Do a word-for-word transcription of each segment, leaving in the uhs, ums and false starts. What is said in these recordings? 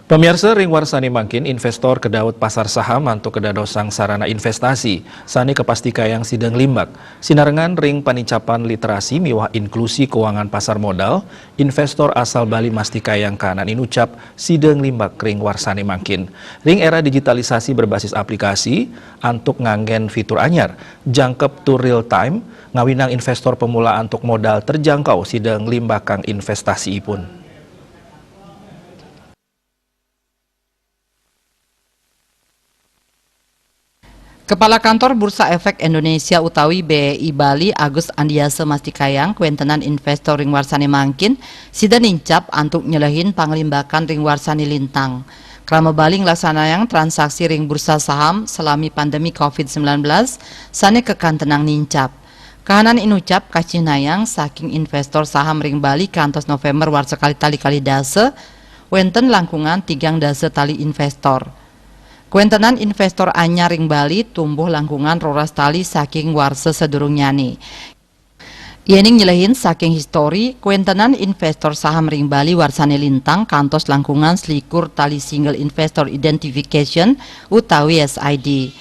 Pamiarsa, ring warsané mangkin investor kedaut pasar saham antuk kedadosang sarana investasi sané kapastikayang sida nglimbak. Sinarengan ring panincapan literasi miwah inklusi keuangan pasar modal, investor asal Bali mastikayang kahanan inucap sida nglimbak ring warsané mangkin. Ring era digitalisasi berbasis aplikasi, antuk nganggén fitur anyar, jangkep tur real time, ngawinang investor pemula antuk modal terjangkau sida nglimbakang investasiipun. Kepala Kantor Bursa Efek Indonesia utawi B E I Bali, Agus Andiasa, mastikayang kawéntenan investor ring warsané mangkin sida nincap antuk nyelehin panglimbakan ring warsané lintang. Krama Bali nglaksanayang transaksi ring bursa saham salami pandemi covid sembilan belas sané kakantenang nincap. Kahanan inucap kacihnayang saking investor saham ring Bali kantos November warsa kalih tali kalih dasa, wénten langkungan tigang dasa tali investor. Kawéntenan investor anyar ring Bali tumbuh langkungan roras tali saking warsa sadurungnyané. Yéning nyelehin saking histori, kawéntenan investor saham ring Bali warsané lintang kantos langkungan selikur tali single investor identification utawi S I D.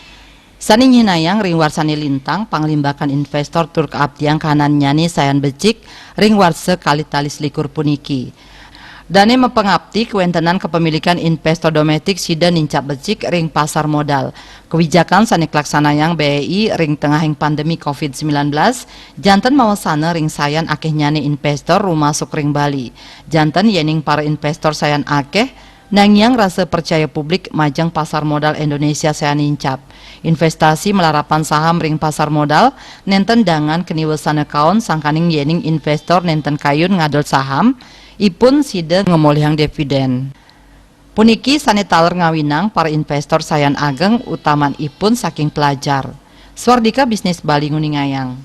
Sané nyihnayang ring warsané lintang, panglimbakan investor tur kaaptiang kahanannyané sayan becik ring warsa kalih tali selikur puniki. Dané mapangapti kawéntenan kepemilikan investor domestik sida nincap becik ring pasar modal. Kebijakan sané kalaksanayang B E I ring tengahing pandemi covid sembilan belas, janten mawasana ring sayan akéhnyané investor rumasuk ring Bali. Janten yéning para investor sayan akéh, nangiang rasa percaya publik majeng pasar modal Indonesia sayan nincap. Investasi malarapan saham ring pasar modal nénten dangan kaniwasana kaon sangkaning yéning investor nénten kayun ngadol saham, ipun sida ngamolihang dividen. Puniki sané taler ngawinang para investor sayan ageng, utamanipun saking pelajar. Swardika Bisnis Bali nguningayang.